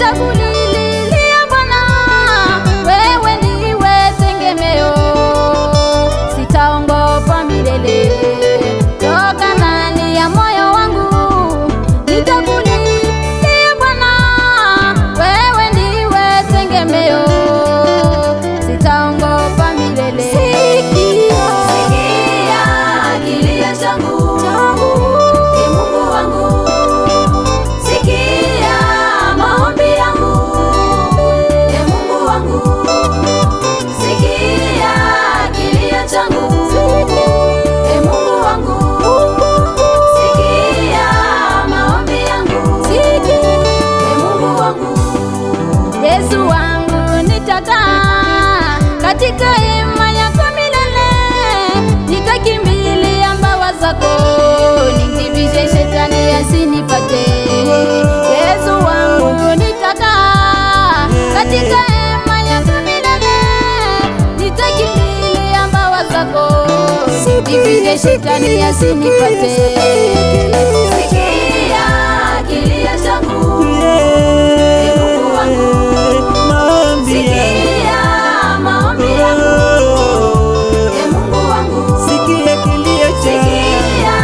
Nitakulilia Bwana, wewe ndiwe tegemeo, sitaogopa milele. Toka ndani ya moyo wangu nitakulilia Bwana, wewe ndiwe tegemeo, sitaogopa milele. Sikia, Sikia kilio changu, Ee Mungu wangu, sikia maombi yangu, Ee Mungu wangu, sikia kilio changu, Ee Mungu wangu, sikia maombi yangu, Ee Mungu wangu. Yesu wangu, nitakaa katika hema yako milele, nitakimbilia mbawa zako, nikimbishe shetani asinipate. Yesu wangu, nitakaa katika hema yako milele, nitakimbilia mbawa zako, nikimbishe shetani asinipate. Sikia kilio changu, Ee Mungu wangu, Maombi yangu. sikia maombi yangu, Ee Mungu wangu, Sikia kilio changu, sikia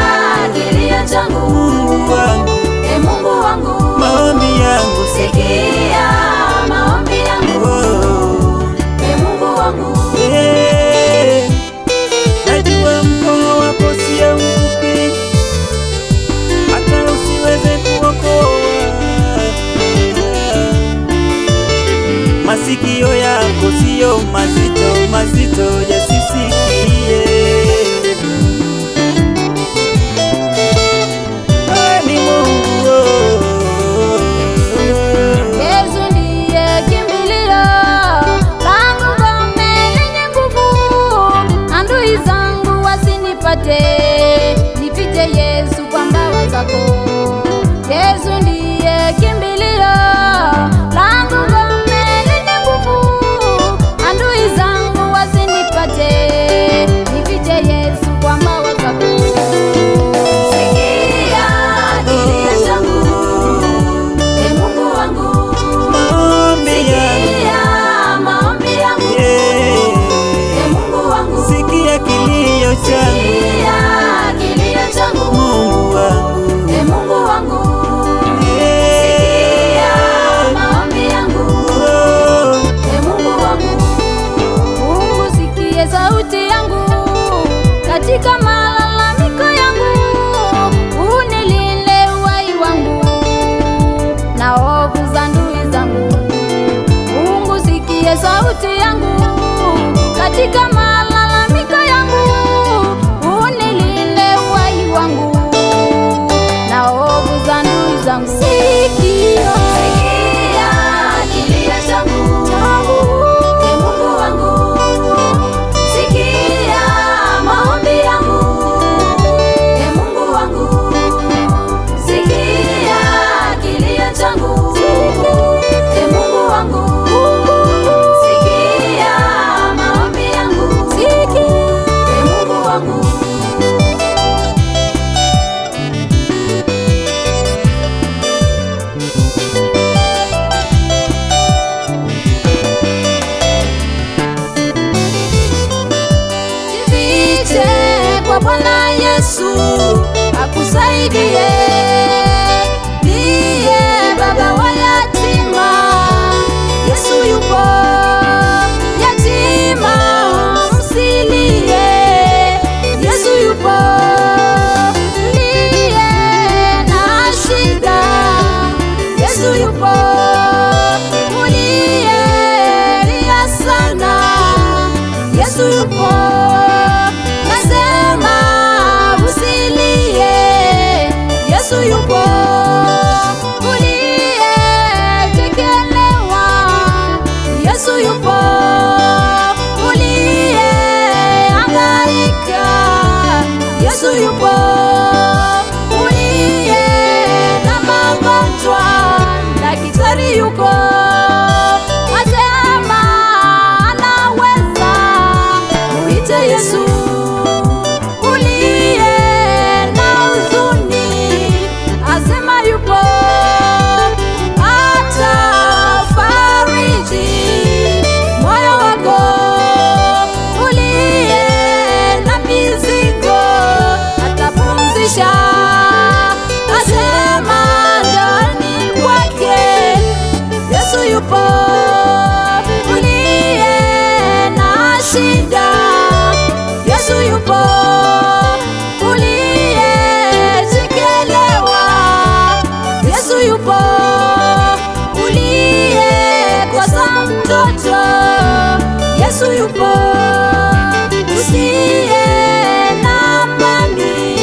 kilio changu, Mungu wangu, Ee Mungu wangu, maombi yangu, sikia maombi yangu, oh. Ee Mungu wangu. Eh, najua mkono wako sio mfupi, hata usiweze kuokoa. Masikio yako siyo mazito, mazito yasisikie. Wewe ni Mungu, oh. Yesu ndiye kimbilio langu, ngome lenye nguvu, adui zangu wasinipate, nifiche Yesu kwa mbawa zako. Yesu ndiye kimbilio langu, ngome lenye nguvu, adui zangu wasinipate, nifiche Yesu kwa mbawa zako. Sikia kilio changu, Ee Mungu wangu, Maombi yangu, sikia maombi yangu, eh, Ee Mungu wangu, sikia kilio changu, sikia kilio changu, Mungu wangu, Ee Mungu wangu, eh, sikia maombi yangu, oh. Ee Mungu wangu. Mungu sikie sauti yangu katika malalamiko yangu, unilinde uhai wangu na hofu za ndui zangu. Mungu sikie sauti yangu katika malalamiko yangu, unilinde uhai wangu na hofu za ndui zangu. Sikia, Sikia kilio changu, Ee Mungu wangu, sikia maombi yangu, Ee Mungu wangu, sikia kilio changu, Ee Mungu wangu, sikia maombi yangu, Ee Mungu wangu. Jifiche kwa Bwana Yesu akusaidie, ndiye baba wa yatima. Yesu yupo, yatima msilie. Yesu yupo, mliye na shida. Yesu yupo, mulie lia sana. Yesu yupo, nasema usilie. Yesu yupo, uliyetekelewa. Yesu yupo, uliyehangaika. Yesu yupo, uliye na magonjwa, daktari yuko, asema anaweza. Muite Yesu. Uliye na huzuni, asema yupo, hata mgonjwa, Yesu yupo. Usiye na amani,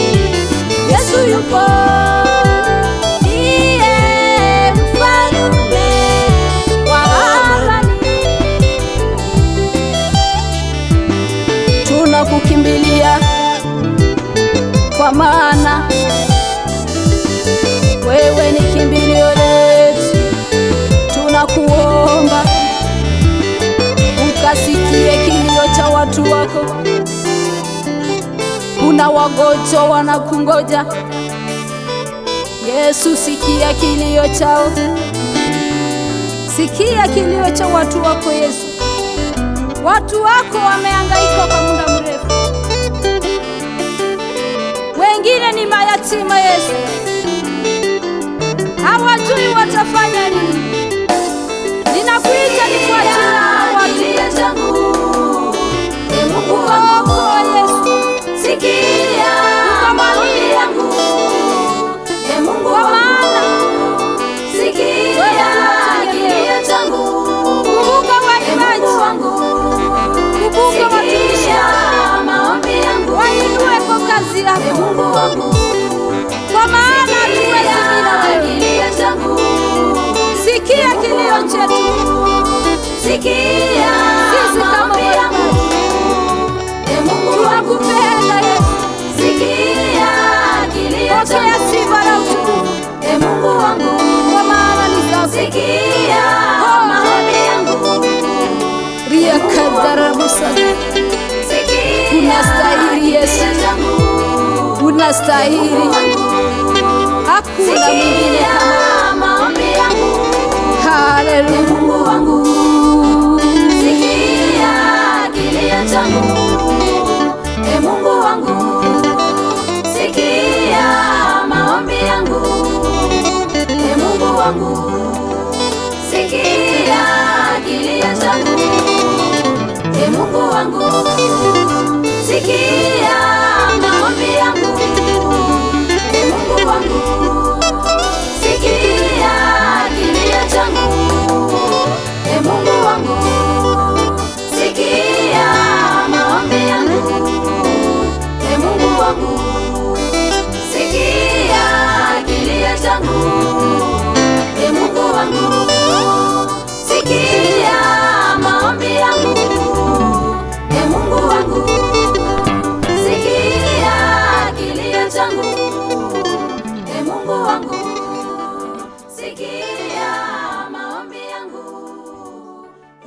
Yesu yupo. Ndiye mfalme wa amani. Tunakukimbilia kwa maana wewe ni kimbilio letu. Tunakuomba ukasikie kilio cha watu wako. Kuna wagonjwa wanakungoja Yesu, sikia kilio chao, sikia kilio cha watu wako Yesu. Watu wako wamehangaika kwa muda mrefu, wengine ni mayatima Yesu, hawajui watafanya nini. Ninakuita ni kwa ajili ya watu Kilio changu, e Mungu wangu, wako Yesu, sikia maombi yangu, e Mungu kwa wangu, maana sikia kilio changu, kumbuka e waimbaji, Mungu wangu, kumbuka watumishi sikia maombi yangu, wainue kwa kazi e yako, Mungu wangu, kwa maana hatuwezi bila wewe. kilio changu, Sikia kilio chetu sikia sisi kama maombi yangu, waimbaji, e Mungu wangu, tunakupenda Yesu. sikia kilio Pokea changu, sifa na utukufu, e Mungu wangu, kwa maana ni zako. sikia maombi yangu, Ria kadarabusa, sikia Unastahili Yesu. kilio changu, unastahili, hakuna mwingine sikia kama maombi yangu, Haleluya. Mungu wangu, sikia kilio changu, e Mungu wangu, sikia maombi yangu, e Mungu wangu, sikia kilio changu, e Mungu wangu, sikia maombi yangu, e Mungu wangu, sikia kilio changu, e Mungu wangu, sikia maombi yangu, e Mungu wangu, sikia kilio changu, e Mungu wangu, sikia maombi yangu, e Mungu wangu, sikia kilio changu, e Mungu wangu, sikia maombi yangu,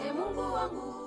e Mungu wangu.